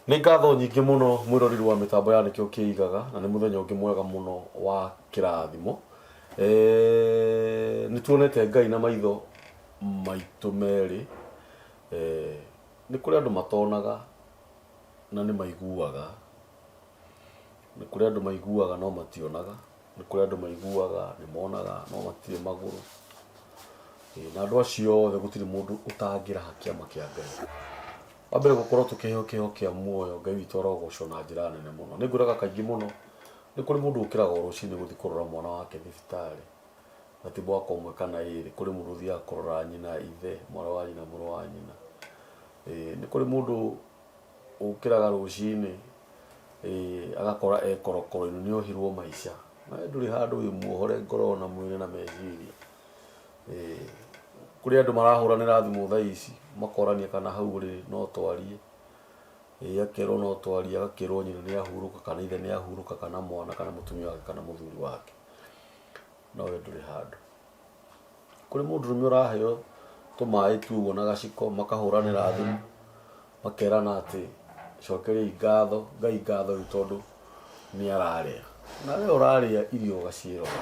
Nĩ ngatho nyingĩ mũno mwĩroreri wa mĩtambo ya Nĩkĩo Kĩigaga, na nĩ mũthenya ũngĩ mwega mũno wa kĩrathimo. Eh, nĩ tuonete Ngai na maitho maitũ merĩ. Eh, nĩ kũrĩ andũ matonaga na nĩ maiguaga, nĩ kũrĩ andũ maiguaga no mationaga, nĩ kũrĩ andũ maiguaga nĩ monaga no matirĩ magũrũ. Na andũ acio othe gũtirĩ mũndũ ũtangĩraha kĩama kĩa Ngai. Wa mbere gũkorwo tũkĩheo kĩheo kĩa muoyo, Ngai witũ arogocwo na njĩra nene mũno. Nĩ ngwĩraga kaingĩ mũno, nĩ kũrĩ mũndũ ũkĩraga o rũcinĩ gũthiĩ kũrora mwana wake thibitarĩ, na ti mwaka ũmwe kana ĩrĩ. Kũrĩ mũndũ ũthiaga kũrora nyina, ithe, mwarĩ wa nyina, mũrũ wa nyina. Nĩ kũrĩ mũndũ ũkĩraga rũcinĩ agakora e korokoro-inĩ nĩ ohirwo maica. Na we ndũrĩ handũ wĩ muohore ngoro na mwĩrĩ na meciria. Kũrĩ andũ marahũranĩra thimũ thaa ici makorania kana hau ũrĩ no twarie. Akerwo no twarie, agakĩrwo nyina nĩ ahurũka kana ithe nĩ ahurũka kana mwana kana mũtumia wake kana mũthuri wake. No we ndũrĩ handũ. Kũrĩ mũndũrũme ũraheo tũmaĩ tu ũguo na gaciko makahũranĩra thimũ makerana atĩ cokeriai ngatho Ngai ngatho rĩu tondũ nĩ ararĩa. Na we ũrarĩa irio ũgaciĩrora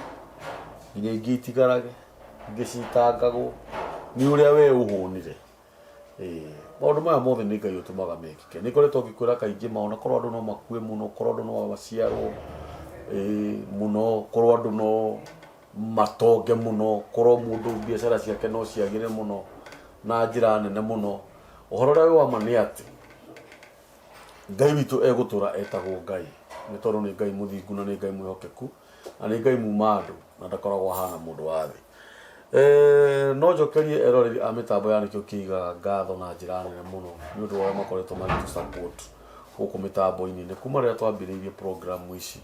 nginya ingĩ itigarage, ingĩ citangagwo nĩ ũrĩa we ũhũnire. Ĩĩ, maũndũ maya mothe nĩ Ngai ũtũmaga mekĩke. Nĩ ngoretwo ngĩkwĩra kaingĩ ma onakorwo andũ no makue mũno, korwo andũ no maciarwo ĩĩ mũno, korwo andũ no matonge mũno, korwo mũndũ biacara ciake no ciagĩre mũno na njĩra nene mũno. Ũhoro ũrĩa wĩ wa ma nĩ atĩ, Ngai witũ egũtũra etagwo Ngai, nĩ tondũ nĩ Ngai mũthingu na nĩ Ngai mwĩhokeku, na nĩ Ngai muma andũ na ndakoragwo ahana mũndũ wa thĩ. No njokerie eroreri a mĩtambo ya Nĩkĩo Kĩigaga ngatho na njĩra nene mũno nĩ ũndũ wa ũrĩa makoretwo magĩtũ support gũkũ mĩtambo-inĩ. Nĩ kuma rĩrĩa twambĩrĩirie program ici,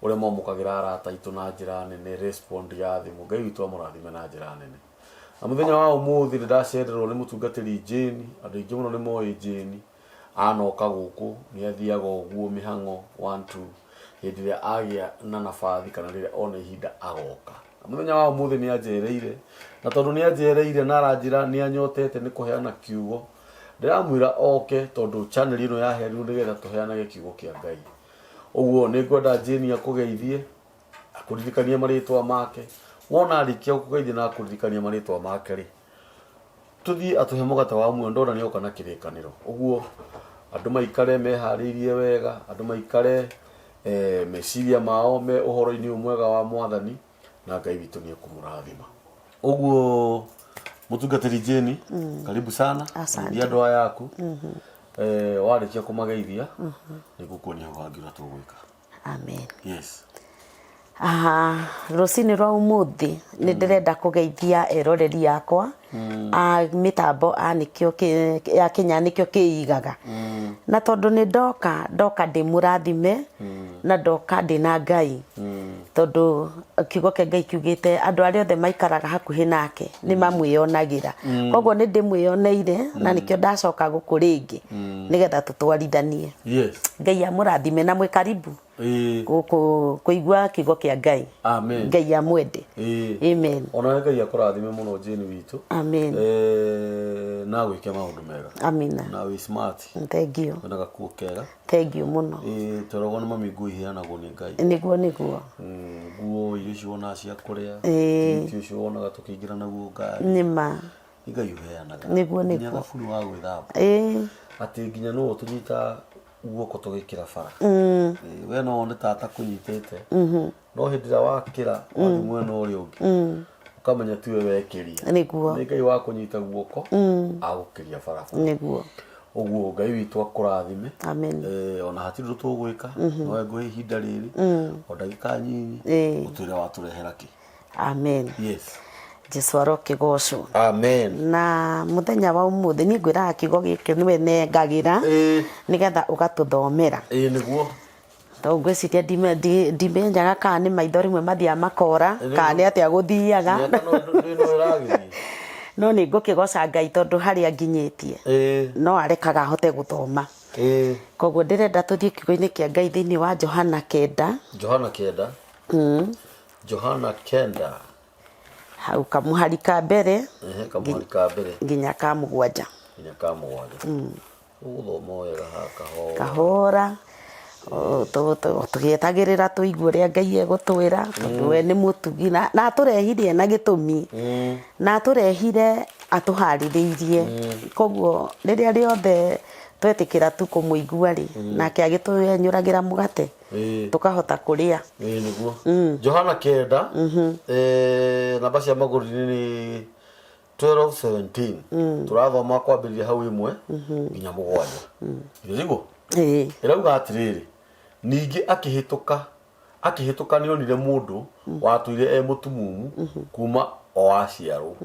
ũrĩa mwamũkagĩra arata aitũ na njĩra nene, respond ya thimũ, Ngai witũ amũrathime na njĩra nene. Na mũthenya wa ũmũthĩ nĩ ndacererwo nĩ mũtungatĩri Jane, andũ aingĩ mũno nĩ moĩ Jane. Anoka gũkũ nĩ athiaga ũguo mĩhang'o one two, hĩndĩ ĩrĩa agĩa na nabathi kana rĩrĩa ona ihinda agoka. Na mũthenya wa ũmũthĩ nĩ anjereire, na tondũ nĩ anjereire na aranjĩra nĩ anyotete nĩ kũheana kiugo, ndĩramwĩra oke tondũ channel ĩno yaheanirwo nĩgetha tũheanage kiugo kĩa Ngai. Ũguo nĩ ngwenda Jane akũgeithie, akũririkanie marĩtwa make. Wona arĩkia gũkũgeithia na akũririkania marĩtwa make rĩ, Tũthiĩ atũhe mũgate wa muoyo ndona nĩoka na kĩrĩkanĩro. Ũguo andũ maikare meharĩirie wega, andũ maikare eh, meciria mao me ũhoro-inĩ ũyũ mwega wa mwathani na Ngai witũ nĩ ekũmũrathima. Ũguo mũtungatĩri Jane, karibu sana. Asante. Geithia andũ aya aku. Eh, warĩkia kũmageithia nĩ ngũkuonia hau hangĩ ũrĩa tũgwĩka. Amen. Yes. Ah, rũcinĩ rwa ũmũthĩ nĩ ndĩrenda kũgeithia eroreri akwa a mĩtambo a nĩkĩo kĩ- ya Kenya nĩkĩo kĩigaga na tondũ nĩ ndoka ndoka ndĩ mũrathime na ndoka ndĩ na Ngai tondũ kiugo kĩa Ngai kiugĩte andũ arĩa othe maikaraga hakuhĩ nake nĩ mamwĩyonagĩra koguo nĩ ndĩmwĩyoneire na nĩkĩo ndacoka gũkũ rĩngĩ nĩgetha tũtwarithanie Yes. Ngai amũrathime na mwĩ karibu Ĩĩ. gũkũ kũigua kiugo kĩa Ngai. Amen. Ngai amwende. Ĩĩ. Amen. Ona Ngai akũrathime mũno Jane witũ. Amen. Eh, na gwĩke maũndũ mega. Amina. Na wĩ smart. Thank you. Wĩna gakuo kega. Thank you mũno. Ĩĩ, tweragwo nĩ mami nguo iheanagwo nĩ Ngai. Nĩguo nĩguo. Nguo irio icio wonaga cia kũrĩa. Ĩĩ. Tigiti ũcio wonaga tũkĩingĩra naguo ngari. Nĩma. Nĩ Ngai ũheanaga. Nĩguo Nginya nĩguo. thabuni wa gwĩthamba. Ĩĩ. Atĩ nginya nĩwe ũtũnyita guoko tũgĩkĩra bara. Ĩĩ, we no wone ta atakũnyitĩte. No hĩndĩ ĩrĩa wakĩra wathiĩ mwena ũrĩa ũngĩ. Ũkamenya tiwe wekĩria. Nĩguo. Nĩ Ngai wakũnyita guoko agũkĩria barabara. Nĩguo. Ũguo Ngai witũ akũrathime. Amen. Eh, ona hatirĩ ũndũ tũgwĩka no ngũhe ihinda rĩrĩ o ndagĩka nyinyi Ĩĩ. ũtwĩre watũrehera kĩ. Amen. Yes. Jesu arokĩgocwo. Amen. Na mũthenya wa ũmũthĩ niĩ ngwĩraga kiugo gĩkĩ nĩwe nengagĩra Ĩĩ. nĩgetha ũgatũthomera. Ĩĩ nĩguo. Tondũ ngwĩciria ndimenyaga kana nĩ maitho rĩmwe mathiaga makora kana nĩ atĩa gũthiaga. Mĩaka no ndĩ no ĩragĩthiĩ. No nĩ ngũkĩgoca Ngai tondũ harĩa nginyĩtie Ĩĩ. no arekaga hote gũthoma. Ĩĩ. Koguo ndĩrenda tũthiĩ kiugo-inĩ kĩa Ngai thĩinĩ wa Johana kenda. Johana kenda. Johana kenda. Hau kamũhari ka mbere Ehe, kamũhari ka mbere nginya ka mũgwanja. nginya ka mũgwanja. Ũgũthoma wega haha kahora. Kahora tũgĩetagĩrĩra tũigue ũrĩa Ngai egũtwĩra tondũ we nĩ mũtugi na atũrehire na gĩtũmi na atũrehire atũharĩrĩirie. Koguo rĩrĩa rĩothe twetĩkĩra tu kũmũigua rĩ, nake agĩtũenyũragĩra mũgate tũkahota kũrĩa. Ĩĩ nĩguo. Johana 9 namba cia magũrũ-inĩ nĩ 12:17. Tũrathoma kwambĩrĩria hau 1 nginya 7. Githĩ tiguo? Ĩĩ. Ĩrauga atĩrĩrĩ, ningĩ akĩhĩtũka akĩhĩtũka nĩonire mũndũ watũire e mũtumumu kuma o aciarwo.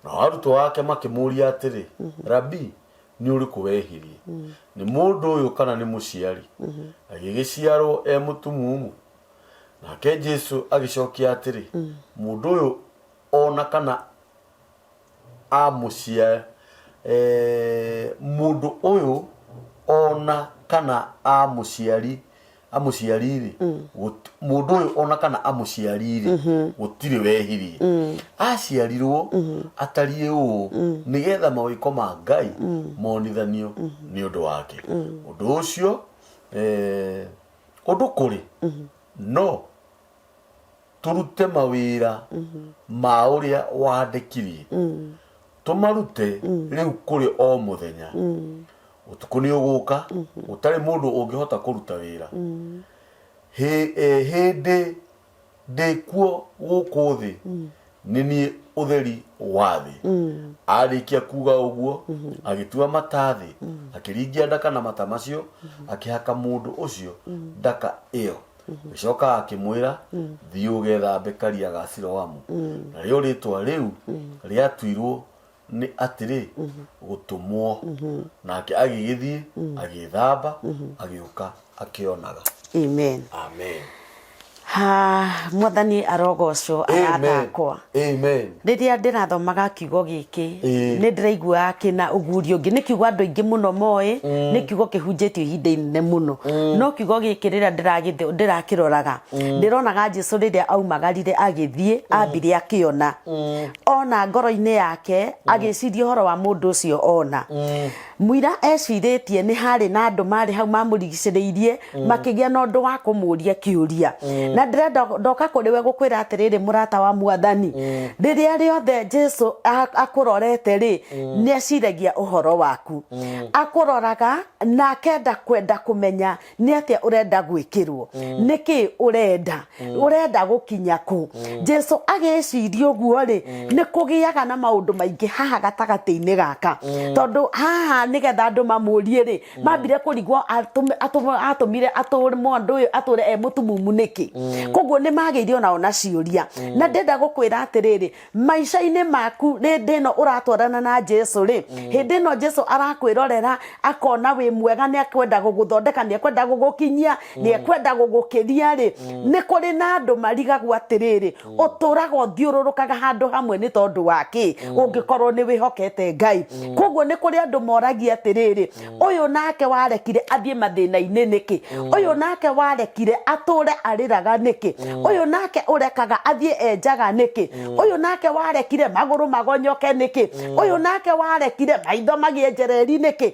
Nao arutwo ake makĩmũũria atĩrĩ, Rabii, nĩ ũrĩkũ wehirie? Nĩ mũndũ ũyũ kana nĩ mũciari? Agĩgĩciarwo e mũtumumu? Nake Jesu agĩcokia atĩrĩ, Mũndũ ũyũ o na kana amũcia mũndũ ũyũ o na kana amũciari amũciari-rĩ, mũndũ ũyũ o na kana amũciari-rĩ, gũtirĩ wehirie. Aciarirwo atariĩ ũũ nĩgetha mawĩko ma Ngai monithanio nĩ ũndũ wake. Ũndũ ũcio ũndũ kũrĩ no tũrute mawĩra ma ũrĩa wandĩkirie, tũmarute rĩu kũrĩ o mũthenya. Ũtukũ nĩ ũgũka gũtarĩ mũndũ ũngĩhota kũruta wĩra. Hĩndĩ ndĩ kuo gũkũ thĩ, nĩ niĩ ũtheri wa thĩ. Arĩkia kuga ũguo, agĩtua mata thĩ, akĩringia ndaka na mata macio, akĩhaka mũndũ ũcio ndaka ĩyo. Agĩcoka akĩmwĩra, Thiĩ ũgethambe Karia ga Siloamu. Narĩo rĩĩtwa rĩu rĩatuirwo nĩ atĩrĩ, Gũtũmwo. Nake agĩgĩthiĩ, agĩĩthamba, agĩũka akĩonaga. Amen. Amen. Ha, Mwathani arogocwo arata Amen. akwa. Amen. Rĩrĩa ndĩrathomaga kiugo gĩkĩ nĩ ndĩraiguaga kĩna ũguũrio ũngĩ. Nĩ kiugo andũ aingĩ mũno moĩ, nĩ kiugo kĩhunjĩtio ihinda inene mũno. No kiugo gĩkĩ rĩrĩa ndĩrakĩroraga, ndĩronaga Jesu rĩrĩa aumagarire agĩthiĩ, ambire akĩona. Ona ngoro-inĩ yake agĩciria ũhoro wa mũndũ ũcio ona. Mũira ecirĩtie nĩ harĩ na andũ marĩ hau mamũrigicĩrĩirie makĩgĩa na ũndũ wa kũmũria kĩũria. Na ndĩrenda ndoka kũrĩ we gũkwĩra atĩrĩrĩ, mũrata wa Mwathani, rĩrĩa rĩothe Jesu akũrorete rĩ, nĩ eciragia ũhoro waku. Akũroraga na akenda kwenda kũmenya nĩ atĩa ũrenda gwĩkĩrwo, nĩkĩ ũrenda, ũrenda gũkinya kũ. Jesu agĩciria ũguo rĩ, nĩ kũgĩaga na maũndũ maingĩ haha gatagatĩ-inĩ gaka, tondũ haha nĩgetha andũ mamũrie rĩ, mambire kũrigwo atũmire mũndũ ũyũ atũre e mũtumumu nĩkĩ. Koguo nĩ magĩire onao na ciũria. Na ndĩrenda gũkwĩra atĩrĩrĩ, maica-inĩ maku hĩndĩ ĩno ũratwarana na Jesu rĩ, hĩndĩ ĩno Jesu arakwĩrorera akona wĩ mwega, nĩ ekwenda gũgũthondeka, nĩ ekwenda gũgũkinyia, nĩ ekwenda gũgũkĩria rĩ, nĩ kũrĩ na andũ marigagwo atĩrĩrĩ, ũtũraga ũthiũrũrũkaga handũ hamwe nĩ tondũ wa kĩ, ũngĩkorwo nĩ wĩhokete Ngai. Koguo nĩ kũrĩ andũ moragia atĩrĩrĩ, ũyũ nake warekire athiĩ mathĩna-inĩ nĩkĩ? Ũyũ nake warekire atũre arĩraga nĩkĩ? Ũyũ nake ũrekaga athiĩ enjaga nĩkĩ? Ũyũ nake warekire magũrũ magonyoke nĩkĩ? Ũyũ nake warekire maitho magĩe njereri nĩkĩ?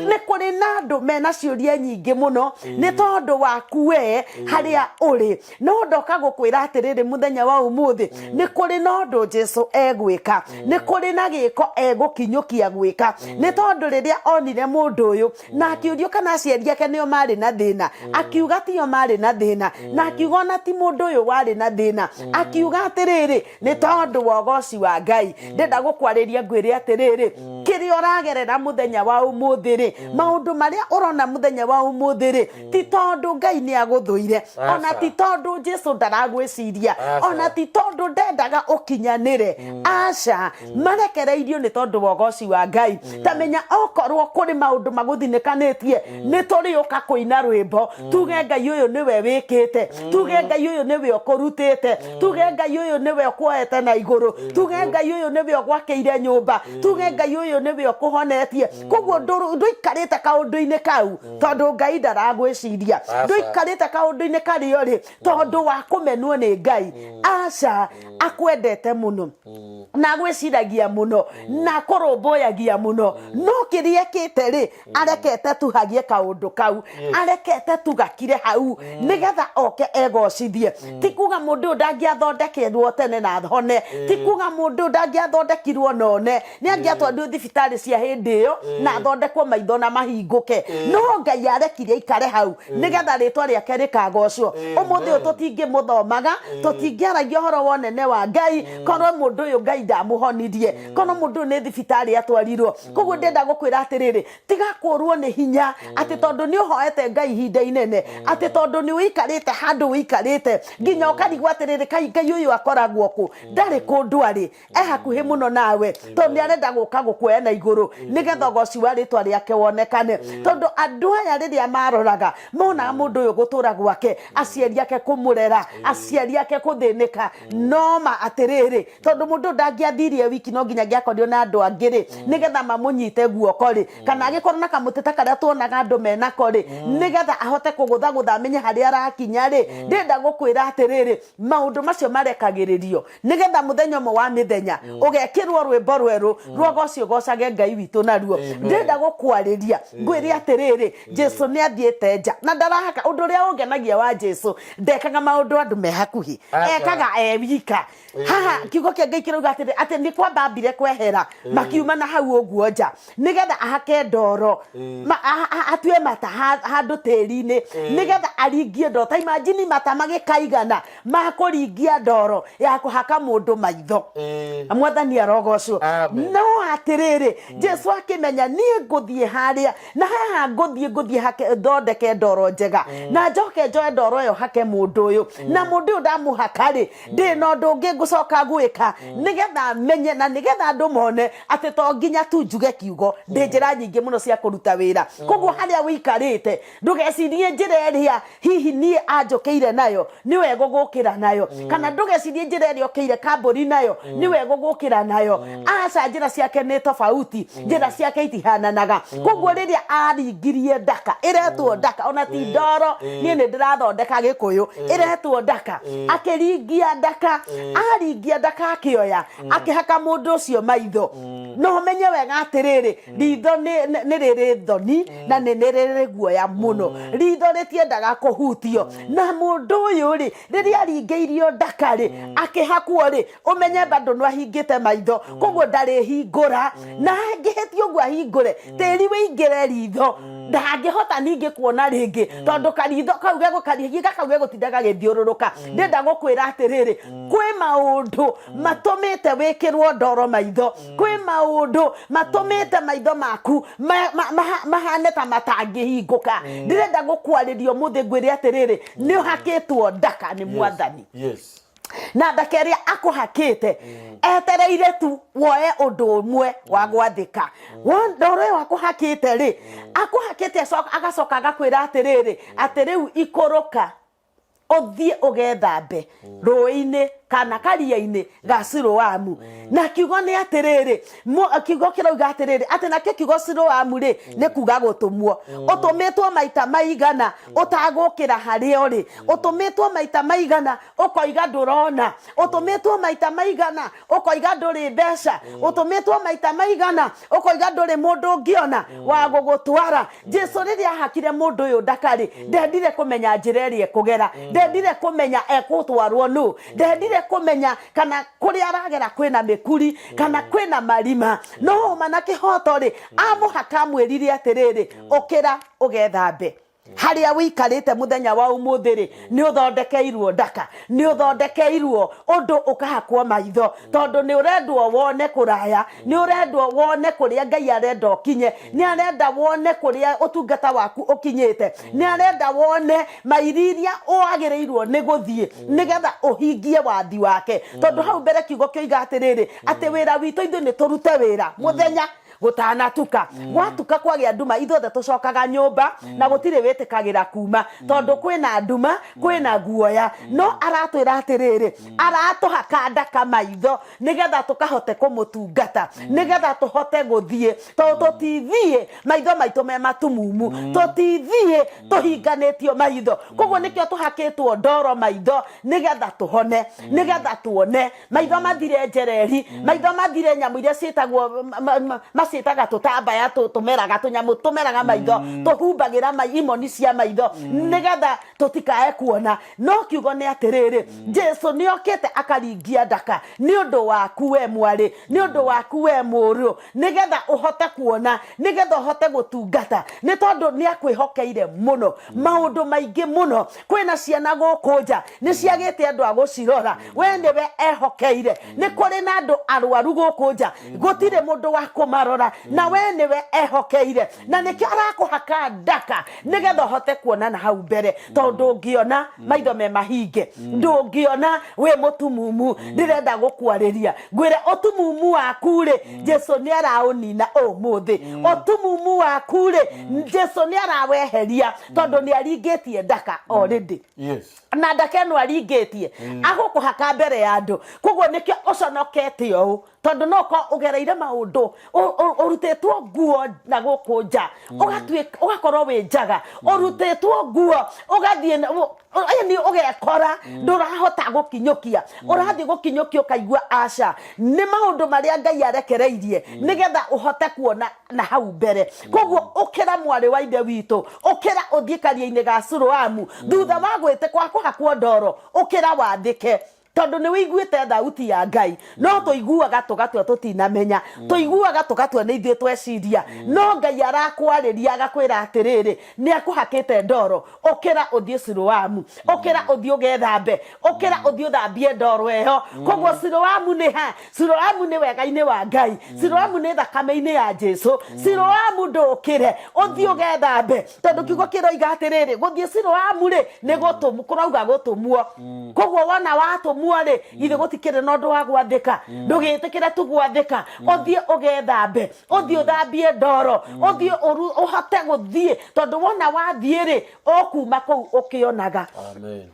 Nĩ kũrĩ na andũ mena ciũria nyingĩ mũno nĩ tondũ waku we harĩa ũrĩ. No ndoka gũkwĩra atĩrĩrĩ mũthenya wa ũmũthĩ, nĩ kũrĩ na ũndũ Jesu egwĩka, nĩ kũrĩ na gĩko egũkinyũkia gwĩka. Nĩ tondũ rĩrĩa onire mũndũ ũyũ na akĩũrio kana aciari ake nĩo marĩ na thĩna, akiuga tio marĩ na thĩna, na akiuga ona ti mũndũ ũyũ warĩ na thĩna, akiuga atĩrĩrĩ, nĩ tondũ wa ũgoci wa Ngai. Ndĩrenda gũkwarĩria ngwĩre atĩrĩrĩ, kĩrĩa ũragerera mũthenya wa ũmũthĩ rĩ, maũndũ marĩa ũrona mũthenya wa ũmũthĩ rĩ, ti tondũ Ngai nĩ agũthũire, ona ti tondũ Jesu ndaragwĩciria, ona ti tondũ ndendaga ũkinyanĩre, aca, marekereirio nĩ tondũ wa ũgoci wa Ngai. Ta menya okorwo kũrĩ maũndũ magũthinĩkanĩtie, nĩ tũrĩũka kũina rwĩmbo tuge Ngai ũyũ nĩwe wĩkĩte, tuge Ngai ũyũ nĩwe ũkũrutĩte, tuge Ngai ũyũ nĩwe ũkuoete na igũrũ, tuge Ngai ũyũ nĩwe ũgwakĩire nyũmba, tuge Ngai ũyũ nĩwe nĩwe ũkũhonetie. Koguo ndũikarĩte kaũndũ-inĩ kau tondũ Ngai ndaragwĩciria. Aca. Ndũikarĩte kaũndũ-inĩ karĩa ũrĩ tondũ wa kũmenwo nĩ Ngai. Aca, akwendete mũno na agwĩciragia mũno na akũrũmbũyagia mũno, no kĩrĩa ekĩte rĩ, arekete tu hagie kaũndũ kau, arekete tu gakire hau nĩgetha oke egocithie. Ti kuga mũndũ ũyũ ndangĩathondekerwo tene na hone, ti kuga mũndũ ũyũ ndangĩathondekirwo na one, nĩ angĩatwarirwo thibitarĩ cia hĩndĩ ĩyo na athondekwo maitho na mahingũke, no Ngai arekire aikare hau nĩgetha rĩtwa rĩake rĩkagocwo. Ũmũthĩ ũyũ tũtingĩmũthomaga, tũtingĩaragia ũhoro wa ũnene wa Ngai korwo mũndũ ũyũ Ngai ndamũhonirie, korwo mũndũ ũyũ nĩ thibitarĩ atwarirwo. Koguo ndĩrenda gũkwĩra atĩrĩrĩ, tiga kũrwo nĩ hinya atĩ tondũ nĩ ũhoete Ngai ihinda inene, atĩ tondũ nĩ ũikarĩte handũ ũikarĩte nginya ũkarigwo atĩrĩrĩ, kaĩ Ngai ũyũ akoragwo kũ? Ndarĩ kũndũ arĩ, e hakuhĩ mũno nawe, tondũ nĩ arenda gũka gũkuoya na igũrũ nĩgetha ũgoci wa rĩtwa rĩake wonekane. Tondũ andũ aya rĩrĩa maroraga monaga mũndũ ũyũ gũtũra gwake, aciari ake kũmũrera, aciari ake kũthĩnĩka, no ma atĩrĩrĩ, tondũ mũndũ ũyũ ndangĩathirie wiki no nginya angĩakorirwo na andũ angĩ rĩ, nĩgetha mamũnyite guoko rĩ, kana agĩkorwo na kamũtĩ ta karĩa tuonaga andũ menako rĩ, nĩgetha ahote kũgũthagũtha amenye harĩa arakinya rĩ. Ndĩrenda gũkwĩra atĩrĩrĩ, maũndũ macio marekagĩrĩrio nĩgetha mũthenya ũmwe wa mĩthenya ũgekĩrwo rwĩmbo rwerũ rwogoci ũgocage Ngai witũ naruo. Ndĩrenda gũkwarĩria ngwĩre atĩrĩrĩ, Jesu nĩ athiĩte nja na ndarahaka. Ũndũ ũrĩa ũngenagia wa Jesu, ndekaga maũndũ andũ me hakuhĩ, Aca. ekaga e wika. Haha kiugo kĩa Ngai kĩrauga atĩrĩ, atĩ nĩ kwamba ambire kwehera, makiuma na hau ũguo nja nĩgetha ahake ndoro, atue mata handũ tĩri-inĩ nĩgetha aringie ndoro. Ta imagine mata magĩkaigana ma kũringia ndoro ya kũhaka mũndũ maitho. Mwathani arogocwo. Amen. No atĩrĩrĩ, Jesu akĩmenya niĩ ngũthiĩ harĩa na haha ngũthiĩ hake thondeke ndoro njega na njoke njoe ndoro ĩyo hake mũndũ ũyũ, na mũndũ ũyũ ndamũhaka rĩ, ndĩ na ũndũ ũngĩ ngũcoka gwĩka nĩgetha menye na nĩgetha andũ mone atĩ to nginya tu njuge kiugo, ndĩ njĩra nyingĩ mũno cia kũruta wĩra. Koguo harĩa ũikarĩte ndũgecirie njĩra ĩrĩa hihi niĩ anjũkĩire nayo nĩwe egũgũkĩra nayo, kana ndũgecirie njĩra ĩrĩa ũkĩire kambũri nayo nĩwe egũgũkĩra nayo. Aca, njĩra ciake nĩ tofauti, njĩra ciake itihananaga. Koguo rĩrĩa aringirie ndaka ĩretwo ndaka, ona ti ndoro, niĩ nĩ ndĩrathondeka gĩkũyũ, ĩretwo ndaka, akĩringia ndaka, aringia ndaka akĩoya akĩhaka mũndũ ũcio maitho. No ũmenye wega atĩrĩrĩ, ritho nĩ rĩrĩ thoni na nĩ rĩrĩ guoya mũno, ritho rĩtiendaga kũhutio. Na mũndũ ũyũ rĩ, rĩrĩa aringĩirio ndaka rĩ, akĩhakwo rĩ, ũmenye bado nĩ ahingĩte maitho, koguo ndarĩhingũra, na angĩhĩtia ũguo ahingũre tĩri wĩingĩre ritho, ndangĩhota ningĩ kuona rĩngĩ, tondũ karitho kau gegũkarihinga kau gegũtinda gagĩthiũrũrũka. Ndĩrenda gũkwĩra atĩrĩrĩ, kwĩ maũndũ matũmĩte wĩkĩrwo ndoro maitho, kwĩ maũndũ matũmĩte maitho maku mahane ta matangĩhingũka. Ndĩrenda gũkwarĩria ũmũthĩ ngwĩre atĩrĩrĩ, nĩ ũhakĩtwo ndaka nĩ Mwathani. Na ndaka ĩrĩa akũhakĩte etereire tu woe ũndũ ũmwe wa gwathĩka. Ndoro ĩyo akũhakĩte rĩ, akũhakĩte agacoka agakwĩra atĩrĩrĩ, atĩ rĩu ikũrũka ũthiĩ ũgethambe rũĩ-inĩ kana karia-inĩ ga Siloamu. Na kiugo nĩ atĩrĩrĩ, kiugo kĩrauga atĩrĩrĩ, atĩ nakĩo kiugo Siloamu rĩ, nĩ kuga gũtũmwo. Ũtũmĩtwo maita maigana ũtagũkĩra harĩa ũrĩ, ũtũmĩtwo maita maigana ũkoiga ndũrona, ũtũmĩtwo maita maigana ũkoiga ndũrĩ mbeca, ũtũmĩtwo maita maigana ũkoiga ndũrĩ mũndũ ũngĩona wa gũgũtwara. Jesu rĩrĩa ahakire mũndũ ũyũ ndaka-rĩ, ndendire kũmenya njĩra ĩrĩa ekũgera, ndendire kũmenya ekũtwarwo nũ, ndendire kũmenya kana kũrĩa aragera kwĩna mĩkuri kana kwĩna marima. No ũma na kĩhoto-rĩ, amũhaka amwĩrire atĩrĩrĩ, ũkĩra ũgethambe. Harĩa ũikarĩte mũthenya wa ũmũthĩ rĩ, nĩ ũthondekeirwo ndaka, nĩ ũthondekeirwo ũndũ ũkahakwo maitho, tondũ nĩ ũrendwo wone kũraya, nĩ ũrendwo wone kũrĩa Ngai arenda ũkinye, nĩ arenda wone kũrĩa ũtungata waku ũkinyĩte, nĩ arenda wone mairi iria wagĩrĩirwo nĩ gũthiĩ nĩgetha ũhingie wathi wake. Tondũ hau mbere kiugo kĩoiga atĩrĩrĩ, atĩ wĩra witũ ithuĩ nĩ tũrute wĩra mũthenya. Gũtanatuka, gwatuka kwagĩa nduma, ithuothe tũcokaga nyũmba na gũtirĩ wĩtĩkagĩra kuma tondũ kwĩna nduma, kwĩna guoya. No aratwĩra atĩrĩrĩ, aratũhaka ndaka maitho nĩgetha tũkahote kũmũtungata, nĩgetha tũhote gũthiĩ, tondũ tũtithiĩ maitho maitũ me matumumu, tũtithiĩ tũhinganĩtio maitho. Koguo nĩkĩo tũhakĩtwo ndoro maitho, nĩgetha tũhone, nĩgetha tuone. Maitho mathire njereri, maitho mathire nyamũ iria ciĩtagwo maciĩtaga tũtambaya, tũmeraga tũnyamũ tũmeraga maitho, tũhumbagĩra imoni cia maitho nĩgetha tũtikae kuona. No kiugo nĩ atĩrĩrĩ, Jesu nĩ okĩte akaringia ndaka nĩ ũndũ waku we mwarĩ, nĩ ũndũ waku we mũrũ, nĩgetha ũhote kuona, nĩgetha ũhote gũtungata, nĩ tondũ nĩ akwĩhokeire mũno maũndũ maingĩ mũno. Kwĩna ciana gũkũ nja nĩ ciagĩte andũ a gũcirora, we nĩwe ehokeire. Nĩ kũrĩ na andũ arwaru gũkũ nja, gũtirĩ mũndũ wa kũmarora, na we nĩwe ehokeire. Na nĩkĩo arakũhaka ndaka nĩgetha ũhote kuona na hau mbere, tondũ ndũngĩona maitho me mahinge, ndũngĩona wĩ mũtumumu. Ndĩrenda gũkwarĩria ngwĩre ũtumumu waku rĩ, Jesu nĩ araũnina ũmũthĩ. Ũtumumu waku rĩ, Jesu nĩ araweheria, tondũ nĩ aringĩtie ndaka already. Na ndaka ĩno aringĩtie agũkũhaka mbere ya andũ. Koguo nĩkĩo ũconokete ũũ, tondũ no ũkorwo ũgereire maũndũ, ũrutĩtwo nguo na gũkũ nja, ũgatuĩka ũgakorwo wĩ njaga, ũrutĩtwo nguo ũgathiĩ yani ũgekora ndũrahota gũkinyũkia, ũrathiĩ gũkinyũkia ũkaigua aca. Nĩ maũndũ marĩa Ngai arekereirie nĩgetha ũhote kuona na hau mbere. Koguo ũkĩra, mwarĩ wa ithe witũ, ũkĩra ũthiĩ karia-inĩ ga Siloamu. Thutha wa gwĩtĩkwa kũhakwo ndoro, ũkĩra wathĩke, tondũ nĩ wĩiguĩte thauti ya Ngai. No tũiguaga tũgatua tũtinamenya, tũiguaga tũgatua nĩ ithuĩ tweciria, no Ngai arakwarĩria agakwĩra atĩrĩrĩ, nĩ akũhakĩte ndoro, ũkĩra ũthiĩ Siloamu, ũkĩra ũthiĩ ũgethambe, ũkĩra ũthiĩ ũthambie ndoro ĩyo. Koguo Siloamu nĩ ha? Siloamu nĩ wega-inĩ wa Ngai, Siloamu nĩ thakame-inĩ ya Jesu. Siloamu ndũkĩre ũthiĩ ũgethambe, tondũ kiugo kĩroiga atĩrĩrĩ, gũthiĩ Siloamu rĩ, nĩ gũtũmwo, kũrauga gũtũmwo. Koguo wona watũmwo rĩ, ithe gũtikĩrĩ na ũndũ wa gwathĩka. Ndũgĩtĩkĩre tu gwathĩka, ũthiĩ ũgethambe, ũthiĩ ũthambie ndoro, ũthiĩ ũhote gũthiĩ, tondũ wona wathiĩ rĩ, ũkuma kũu ũkĩonaga. Amen.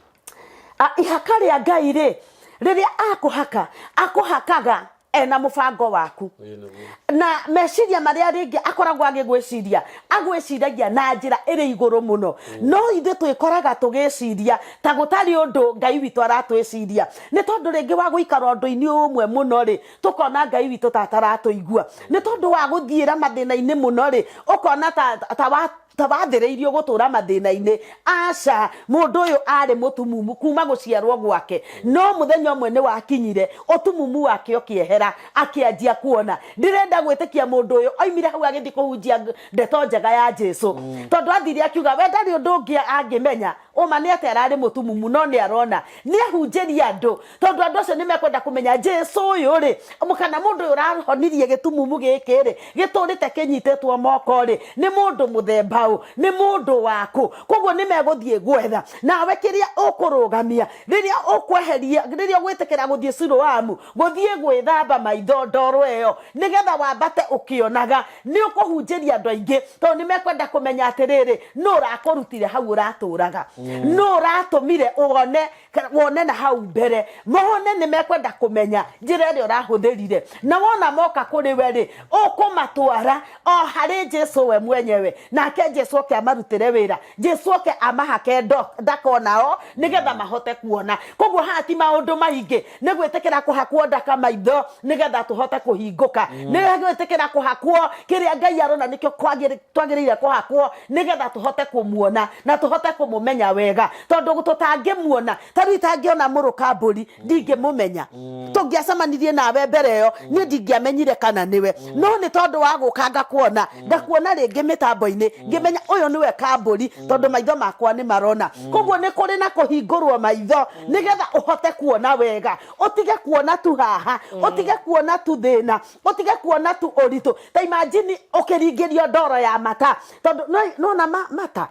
Ihaka rĩa Ngai rĩ, rĩrĩa akũhaka, akũhakaga ena mũbango waku. Ĩĩ nĩguo. Na meciria marĩa rĩngĩ akoragwo agĩgwĩciria, agwĩciragia na njĩra ĩrĩ igũrũ mũno. No ithuĩ twĩkoraga tũgĩciria ta gũtarĩ ũndũ Ngai witũ aratwĩciria, nĩ tondũ rĩngĩ wa gũikara ũndũ-inĩ ũmwe mũno rĩ, tũkona Ngai witũ ta ataratũigua. Nĩ tondũ wa gũthiĩra mathĩna-inĩ mũno rĩ, ũkona ta wa ta wathĩrĩirio gũtũra mathĩna-inĩ. Aca, mũndũ ũyũ arĩ mũtumumu kuma gũciarwo gwake, no mũthenya ũmwe nĩ wakinyire ũtumumu wake ũkĩehera, akĩanjia kuona. Ndĩrenda gwĩtĩkia mũndũ ũyũ oimire hau agĩthiĩ kũhunjia ndeto njega ya Jesu, tondũ athire akiuga we ndarĩ ũndũ ũngĩ angĩmenya. Ũma nĩ atĩ ararĩ mũtumumu, no nĩ arona, nĩ ahunjĩrie andũ, tondũ andũ acio nĩ mekwenda kũmenya Jesu ũyũ rĩ, kana mũndũ ũyũ ũrahonirie gĩtumumu gĩkĩ rĩ, gĩtũrĩte kĩnyitĩtwo moko rĩ, nĩ mũndũ mũthemba ũ, nĩ mũndũ wakũ. Koguo nĩ megũthiĩ gwetha. Nawe kĩrĩa ũkũrũgamia rĩrĩa ũkweheria, rĩrĩa ũgwĩtĩkĩra gũthiĩ Siloamu, gũthiĩ gwĩthamba maitho ndoro ĩyo, nĩgetha wambate ũkĩonaga, nĩ ũkũhunjĩria andũ aingĩ, tondũ nĩ mekwenda kũmenya atĩrĩrĩ, nũ ũrakũrutire hau ũratũraga, nũ ũratũmire wone na hau mbere. Mone nĩ mekwenda kũmenya njĩra ĩrĩa ũrahũthĩrire, na wona moka kũrĩ we rĩ, ũkũmatwara o harĩ Jesu we mwenyewe, nake Jesu oke amarutĩre wĩra, Jesu oke amahake ndaka onao nĩgetha mahote kuona. Koguo haha ti maũndũ maingĩ, nĩ gwĩtĩkĩra kũhakwo ndaka maitho nĩgetha tũhote kũhingũka, nĩ gwĩtĩkĩra kũhakwo kĩrĩa Ngai arona nĩkĩo twagĩrĩire kũhakwo nĩgetha tũhote kũmuona na tũhote kũmũmenya wega, tondũ tũtangĩmuona, ta rĩu itangĩona mũrũ Kambũri ndingĩmũmenya. Tũngĩacemanirie nawe mbere ĩyo niĩ ndingĩamenyire kana nĩwe, no nĩ tondũ wa gũka ngakuona, ngakuona rĩngĩ mĩtambo-inĩ, ngĩmenya ũyũ nĩwe Kambũri, tondũ maitho makwa nĩ marona. Koguo nĩ kũrĩ na kũhingũrwo maitho nĩgetha ũhote kuona wega, ũtige kuona tu haha, ũtige kuona tu thĩna, ũtige kuona tu ũritũ. Ta imagine ũkĩringĩrio ndoro ya mata, tondũ nona mata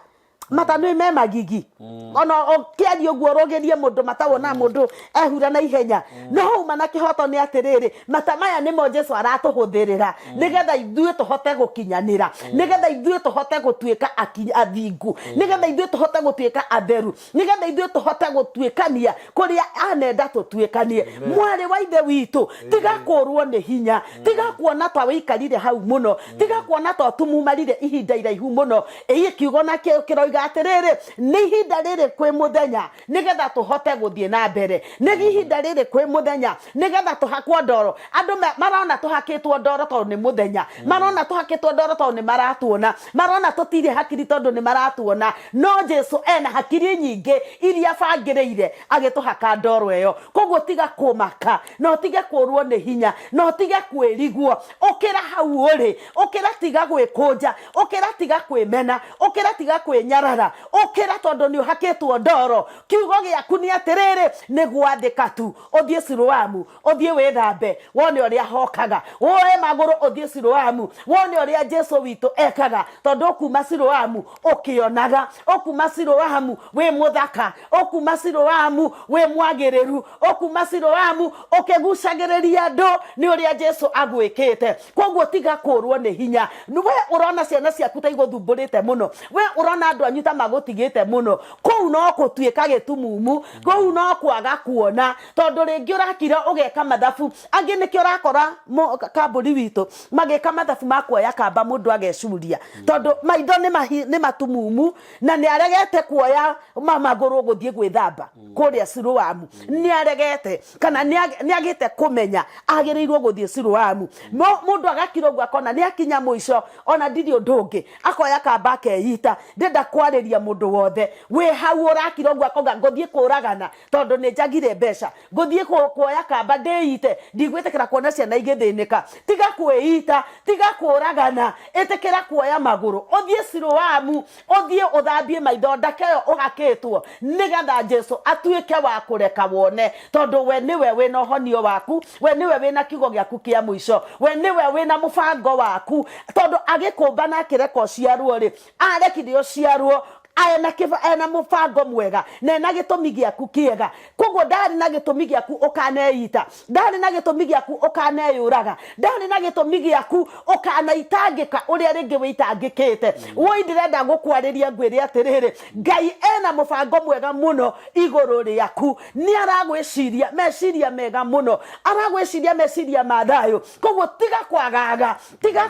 Mata nĩ me magigi, ona ũkĩaria ũguo ũrũgĩrie mũndũ mata, wona mũndũ ehura na ihenya. No uma na kĩhoto nĩ atĩrĩrĩ, mata maya nĩmo Jesu aratũhũthĩrĩra nĩgetha ithuĩ tũhote gũkinyanĩra, nĩgetha ithuĩ tũhote gũtuĩka athingu, nĩgetha ithuĩ tũhote gũtuĩka atheru, nĩgetha ithuĩ tũhote gũtuĩkania kũrĩa anenda tũtuĩkanie. Mwarĩ wa ithe witũ, tiga kũrwo nĩ hinya, tiga kuona ta wĩikarire hau mũno, tiga kuona ta ũtumumarire ihinda iraihu mũno. Ĩĩ, kiugo nakĩo kĩroiga atĩrĩrĩ, nĩ ihinda rĩrĩ kwĩ mũthenya nĩgetha tũhote gũthiĩ na mbere, nĩ ihinda rĩrĩ kwĩ mũthenya nĩgetha tũhakwo ndoro. Andũ marona tũhakĩtwo ndoro tondũ nĩ mũthenya, marona tũhakĩtwo ndoro tondũ nĩ maratuona, marona tũtirĩ hakiri tondũ nĩ maratuona. No Jesu ena hakiri nyingĩ iria abangĩrĩire agĩtũhaka ndoro ĩyo. Koguo tiga kũmaka, na ũtige kũrwo nĩ hinya, na ũtige kwĩrigwo. Ũkĩra hau ũrĩ, ũkĩra, tiga gwĩkũnja, ũkĩra, tiga kwĩmena, ũkĩra, tiga kwĩnyarara, ũkĩra tondũ nĩ ũhakĩtwo ndoro. Kiugo gĩaku nĩ atĩrĩrĩ, nĩ gwathĩka tu, ũthiĩ Siloamu, ũthiĩ wĩthambe, wone ũrĩa hokaga. Woe magũrũ ũthiĩ Siloamu, wone ũrĩa Jesu witũ ekaga, tondũ ũkuma Siloamu ũkĩonaga, ũkuma Siloamu wĩ mũthaka, ũkuma Siloamu wĩ mwagĩrĩru, ũkuma Siloamu ũkĩgucagĩrĩria andũ nĩ ũrĩa Jesu agwĩkĩte. Koguo tiga kũrwo nĩ hinya. We ũrona ciana ciaku ta igũthumbũrĩte mũno, we ũrona andũ anyu ta magũtigĩte mũno, kũu no gũtuĩka gĩtumumu, kũu no kwaga kuona, tondũ rĩngĩ ũrakira ũgeka mathabu. Angĩ nĩkĩo ũrakora kambũri witũ magĩka mathabu ma kuoya kamba, mũndũ agecuria tondũ maitho nĩ matumumu na nĩ aregete kuoya magũrũ gũthiĩ gwĩthamba kũrĩa Siloamu. Nĩ aregete kana nĩ agĩte kũmenya agĩrĩirwo gũthiĩ Siloamu. No mũndũ agakira ũguo akona nĩ akinya mũico, ona ndirĩ ũndũ ũngĩ, akoya kamba akeita, ndenda kwarĩria mũndũ wothe. Wĩ hau ũrakira ũguo akauga ngũthiĩ kũragana tondũ nĩ njagire mbeca, ngũthiĩ kuoya kamba ndĩite, ndigwĩtĩkĩra kuona ciana igĩthĩnĩka. Tiga kwĩita, tiga kũragana, ĩtĩkĩra kuoya magũrũ ũthiĩ Siloamu, ũthiĩ ũthambie maitho ndaka ĩyo ũhakĩtwo, nĩgetha Jesu atuĩke wa kũreka wone, tondũ we nĩwe wĩna ũhonio waku, we nĩwe wĩna kiugo gĩaku kĩa mũico, we nĩwe wĩna mũbango waku, tondũ agĩkũmba na akĩreka ũciarwo rĩ, arekire ũciarwo ena ena mũbango mwega na ena gĩtũmi gĩaku kĩega. Koguo ndarĩ na gĩtũmi gĩaku ũkaneita, ndarĩ na gĩtũmi gĩaku ũkaneyũraga, ndarĩ na gĩtũmi gĩaku ũkanaitangĩka ũrĩa rĩngĩ wĩitangĩkĩte. Woi, ndĩrenda gũkwarĩria ngwĩre atĩrĩrĩ, Ngai ena mũbango mwega mũno igũrũ rĩaku. Nĩ aragwĩciria meciria mega mũno, aragwĩciria meciria ma thayũ. Koguo tiga kwagaga, tiga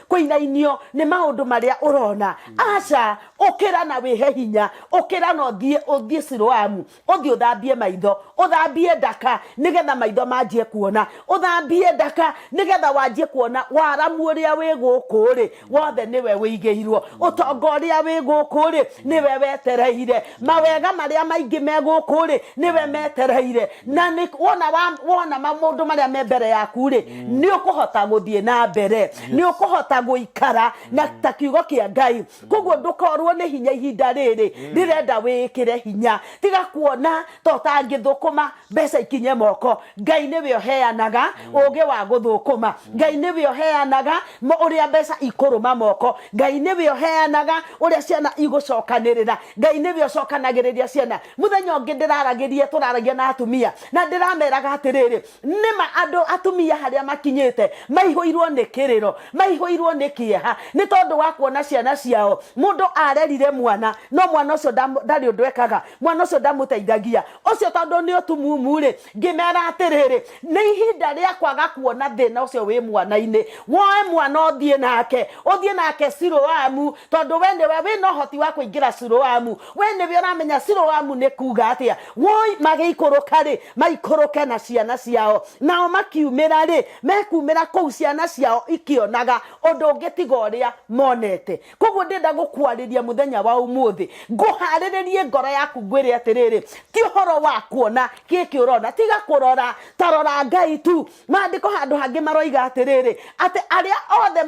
kũinainio nĩ maũndũ marĩa ũrona. Aca, ũkĩra na wĩhe hinya, ũkĩra na ũthiĩ Siloamu, ũthiĩ ũthambie maitho, ũthambie ndaka nĩgetha maitho manjie kuona, ũthambie ndaka nĩgetha wanjie kuona waramu ũrĩa wĩ gũkũ rĩ wothe nĩwe wĩigĩirwo, ũtonga ũrĩa wĩ gũkũ rĩ nĩwe wetereire, mawega marĩa maingĩ me gũkũ rĩ nĩwe metereire. Na nĩ wona wona maũndũ marĩa me mbere yaku rĩ, nĩ ũkũhota gũthiĩ na mbere, nĩ ũkũhota gũikara na ta kiugo kĩa Ngai. Koguo ndũkorwo nĩ hinya ihinda rĩrĩ rĩrenda wĩkĩre hinya. Tiga kuona ta ũtangĩthũkũma mbeca ikinye moko. Ngai nĩwe ũheanaga ũgĩ wa gũthũkũma, Ngai nĩwe ũheanaga ũrĩa mbeca ikũrũma moko, Ngai nĩwe ũheanaga ũrĩa ciana igũcokanĩrĩra, Ngai nĩwe ũcokanagĩrĩria ciana. Mũthenya ũngĩ ndĩraragĩria, tũraragia na atumia na ndĩrameraga atĩrĩrĩ, nĩma andũ atumia harĩa makinyĩte maihũirwo nĩ kĩrĩro, maihũirwo nĩ kĩeha nĩ tondũ wa kuona ciana ciao. Mũndũ arerire mwana, no mwana ũcio ndarĩ ũndũ ekaga, mwana ũcio ndamũteithagia ũcio tondũ nĩ ũtumumu rĩ. Ngĩmera atĩrĩrĩ, nĩ ihinda rĩa kwaga kuona thĩna ũcio wĩ mwana-inĩ. Woe mwana ũthiĩ nake, ũthiĩ nake Siloamu, tondũ we nĩwe wĩna ũhoti wa kũingĩra Siloamu, we nĩwe ũramenya Siloamu nĩ kuga atĩa. Woi, magĩikũrũka rĩ, maikũrũke na ciana ciao, nao makiumĩra rĩ, mekumĩra kũu ciana ciao ikĩonaga ũndũ ũngĩ tiga ũrĩa monete. Koguo ndĩrenda gũkwarĩria mũthenya wa ũmũthĩ, ngũharĩrĩrie ngoro yaku ngwĩre atĩrĩrĩ, Ti ũhoro wa kuona gĩkĩ ũrona, tiga kũrora, ta rora Ngai tu. Maandĩko handũ hangĩ maroiga atĩrĩrĩ, atĩ arĩa othe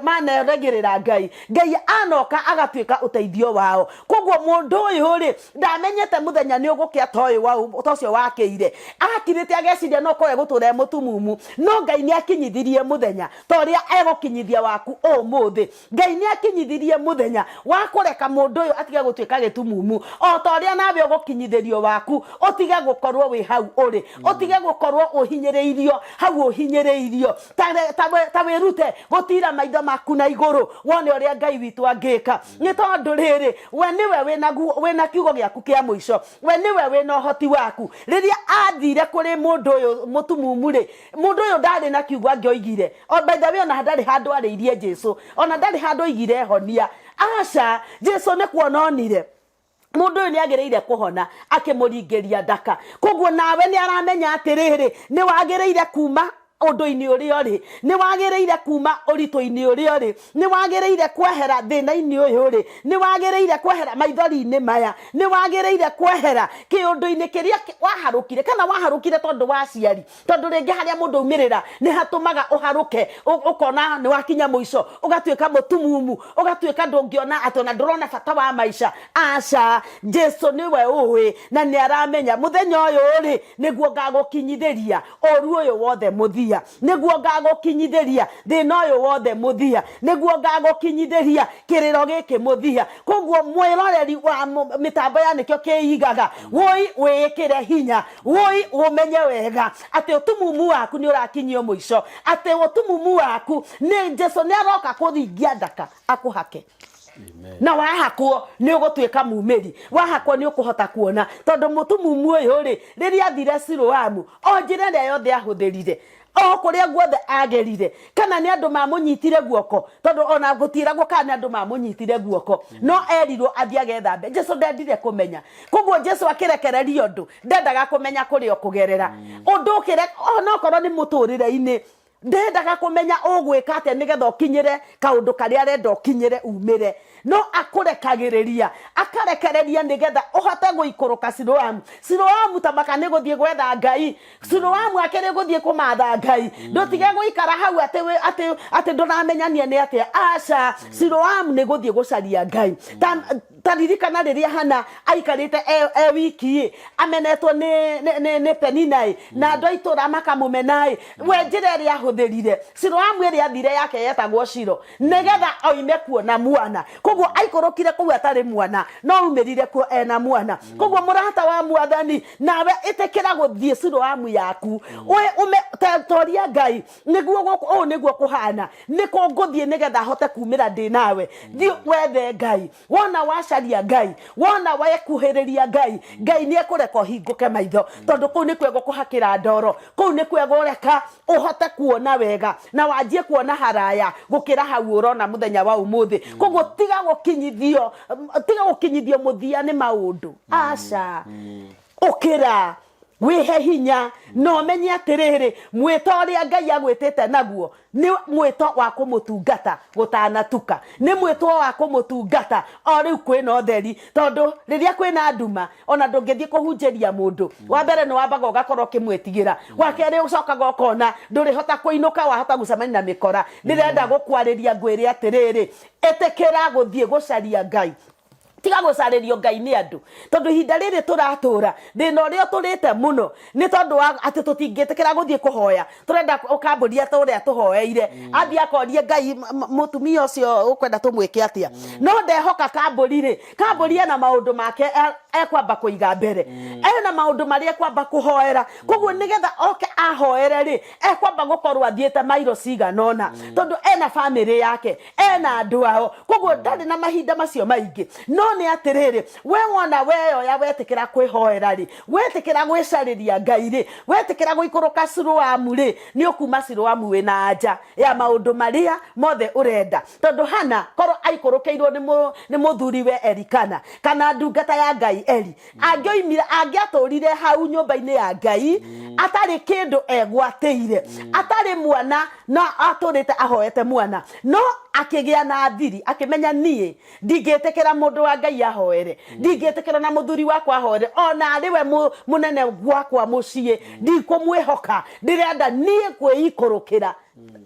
manerĩgĩrĩra Ngai, Ngai anoka agatuĩka ũteithio wao. Koguo mũndũ ũyũ rĩ, ndamenyete mũthenya nĩ ũgũkĩa ta ũyũ wa, ta ũcio wakĩire. Akirĩte ageciria no korwo egũtũra e mũtumumu, no Ngai nĩ akinyithirie mũthenya ta ũrĩa egũkinyithia waku ũmũthĩ. Ngai nĩ akinyithirie mũthenya wa kũreka mũndũ ũyũ atige gũtuĩka gĩtumumu, o ta ũrĩa nawe ũgũkinyithĩrio waku ũtige gũkorwo wĩ hau ũrĩ, ũtige gũkorwo ũhinyĩrĩirio hau ũhinyĩrĩirio. Ta wĩrute gũtira maitho maku na igũrũ wone ũrĩa Ngai witũ angĩka, nĩ tondũ rĩrĩ, we nĩwe wĩna kiugo gĩaku kĩa mũico, we nĩwe wĩna ũhoti waku. Rĩrĩa athire kũrĩ mũndũ ũyũ mũtumumu rĩ, Mũndũ ũyũ ndarĩ na kiugo angĩoigire. O by the way ona ndarĩ handũ arĩirie Jesu. Ona ndarĩ handũ oigire honia. Aca, Jesu nĩ kuona onire mũndũ ũyũ nĩ agĩrĩire kũhona, akĩmũringĩria ndaka. Koguo nawe nĩ aramenya atĩrĩrĩ, nĩ wagĩrĩire kuma ũndũ-inĩ ũrĩa ũrĩ, nĩ wagĩrĩire kuma ũritũ-inĩ ũrĩa ũrĩ, nĩ wagĩrĩire kwehera thĩna-inĩ ũyũ ũrĩ, nĩ wagĩrĩire kwehera maithori-inĩ maya, nĩ wagĩrĩire kwehera kĩũndũ-inĩ kĩrĩa waharũkire, kana waharũkire tondũ wa aciari. Tondũ rĩngĩ harĩa mũndũ aumĩrĩra nĩ hatũmaga ũharũke, ũkona nĩ wakinya mũico, ũgatuĩka mũtumumu, ũgatuĩka ndũngĩona atĩ ona ndũrona bata wa maica. Aca, Jesu nĩwe ũĩ na nĩ aramenya mũthenya ũyũ rĩ, nĩguo ngagũkinyithĩria ũru ũyũ wothe mũthia, nĩguo ngagũkinyithĩria thĩna ũyũ wothe mũthia, nĩguo ngagũkinyithĩria kĩrĩro gĩkĩ mũthia. Koguo mwĩroreri wa mĩtambo ya Nĩkĩo Kĩigaga, wũi wĩĩkĩre hinya. Woi ũmenye wega atĩ ũtumumu waku nĩ ũrakinyio mũico, atĩ ũtumumu waku nĩ Jesu nĩ aroka kũringia ndaka akũhake. Amen. Na wahakwo nĩ ũgũtuĩka mumĩri, wahakwo nĩ ũkũhota kuona, tondũ mũtumumu ũyũ rĩ, rĩrĩa athire Siloamu, o njĩra ĩrĩa yothe ahũthĩrire, o kũrĩa guothe agerire, kana nĩ andũ mamũnyitire guoko, tondũ ona gũtiĩragwo kana nĩ andũ mamũnyitire guoko, no erirwo athiĩ agethambe. Jesu ndendire kũmenya, koguo Jesu akĩrekereria ũndũ, ndendaga kũmenya kũrĩa ũkũgerera. Ũndũ ũkĩre, onokorwo nĩ mũtũrĩre-inĩ, ndendaga kũmenya ũgwĩka atĩa nĩgetha ũkinyĩre kaũndũ karĩa arenda ũkinyĩre umĩre, no akũrekagĩrĩria, akarekereria nĩgetha ũhote gũikũrũka Siloamu. Siloamu ta maka nĩ gũthiĩ gwetha Ngai, Siloamu akĩrĩ gũthiĩ kũmatha Ngai. Ndũtige gũikara hau atĩ atĩ atĩ ndũramenyania nĩ atĩa. Aca, Siloamu nĩ gũthiĩ gũcaria Ngai. Ta ta ririkana rĩrĩa Hana aikarĩte e wiki ĩ, amenetwo nĩ Penina ĩ, na andũ a itũũra makamũmena ĩ, we njĩra ĩrĩa ahũthĩrire, Siloamu ĩrĩa athire yake yetagwo Shilo, nĩgetha oime kuo na mwana. Koguo aikũrũkire kũu atarĩ mwana, no aumĩrire kuo ena mwana. Koguo mũrata wa Mwathani, nawe ĩtĩkĩra gũthiĩ Siloamu yaku, toria Ngai, nĩguo gũkũ, ũũ nĩguo kũhana, nĩkũ ngũthiĩ nĩgetha hote kumĩra ndĩ nawe. Thiĩ wethe Ngai. Wona wacaria Ngai, wona wekuhĩrĩria Ngai, Ngai nĩ ekũreka ũhingũke maitho, tondũ kũu nĩkuo egũkũhakĩra ndoro, kũu nĩkuo egũreka ũhote kuona wega na wanjie kuona haraya gũkĩra hau ũrona mũthenya wa ũmũthĩ. Koguo tiga gũkinyithio, tiga gũkinyithio mũthia nĩ maũndũ. Aca, ũkĩra wĩhe hinya na ũmenye atĩrĩrĩ, mwĩto ũrĩa Ngai agwĩtĩte naguo nĩ mwĩto wa kũmũtungata gũtanatuka, nĩ mwĩto wa kũmũtungata o rĩu kwĩna ũtheri, tondũ rĩrĩa kwĩna nduma ona ndũngĩthiĩ kũhunjĩria mũndũ. Wa mbere nĩ wambaga ũgakorwo ũkĩmwĩtigĩra, wa kerĩ ũcokaga ũkona ndũrĩhota kũinũka, wahota gũcemania na mĩkora. Ndĩrenda gũkwarĩria ngwĩre atĩrĩrĩ, ĩtĩkĩra gũthiĩ gũcaria Ngai. Tiga gũcarĩrio Ngai nĩ andũ, tondũ ihinda rĩrĩ tũratũra thĩna ũrĩa ũtũrĩte mũno nĩ tondũ wa atĩ tũtingĩtĩkĩra gũthiĩ kũhoya. Tũrenda ũkambũria ta ũrĩa tũhoeire, athiĩ akorie Ngai mũtumia ũcio ũkwenda tũmwĩke atĩa. No ndehoka kambũri rĩ, kambũri ena maũndũ make ekwamba kũiga mbere, ena maũndũ marĩa ekwamba kũhoera. Koguo nĩgetha oke ahoere rĩ, ekwamba gũkorwo athiĩte mairo cigana ũna, tondũ ena bamĩrĩ yake, ena andũ ao, koguo ndarĩ na mahinda macio maingĩ. No nĩ atĩrĩrĩ, we wona weyoya wetĩkĩra kwĩhoera rĩ, wetĩkĩra gwĩcarĩria Ngai rĩ, wetĩkĩra gũikũrũka Siloamu rĩ, nĩ ũkuma Siloamu wĩna anja ya maũndũ marĩa mothe ũrenda. Tondũ Hana korwo aikũrũkĩirwo nĩ mũthuriwe Elikana kana ndungata ya Ngai Eli, angĩoimire, angĩatũrire hau nyũmba-inĩ ya Ngai atarĩ kĩndũ egwatĩire, atarĩ mwana, na atũrĩte ahoete mwana, no akĩgĩa na thiri, akĩmenya niĩ ndingĩtĩkĩra mũndũ wa Ngai ahoere, ndingĩtĩkĩra na mũthuri wakwa ahoere, ona arĩ we mũnene gwakwa mũciĩ, ndikũmwĩhoka. Ndĩrenda niĩ kwĩikũrũkĩra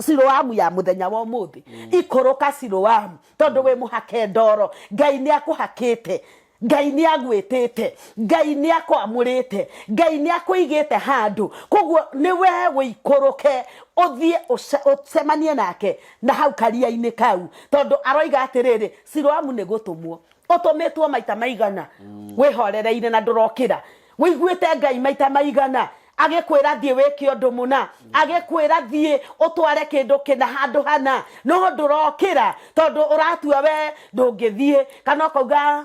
Siloamu ya mũthenya wa ũmũthĩ. Ikũrũka Siloamu, tondũ wĩ mũhake ndoro. Ngai nĩ akũhakĩte, Ngai nĩ agwĩtĩte, Ngai nĩ akwamũrĩte, Ngai nĩ akũigĩte handũ. Koguo nĩ we wĩikũrũke ũthiĩ ũcemanie nake na hau karia-inĩ kau, tondũ aroiga atĩrĩrĩ, Siloamu nĩ gũtũmwo. Ũtũmĩtwo maita maigana wĩhorereire na ndũrokĩra. Wĩiguĩte Ngai maita maigana agĩkwĩra thiĩ wĩke ũndũ mũna, agĩkwĩra thiĩ ũtware kĩndũ kĩna handũ hana, no ndũrokĩra tondũ ũratua we ndũngĩthiĩ, kana ũkauga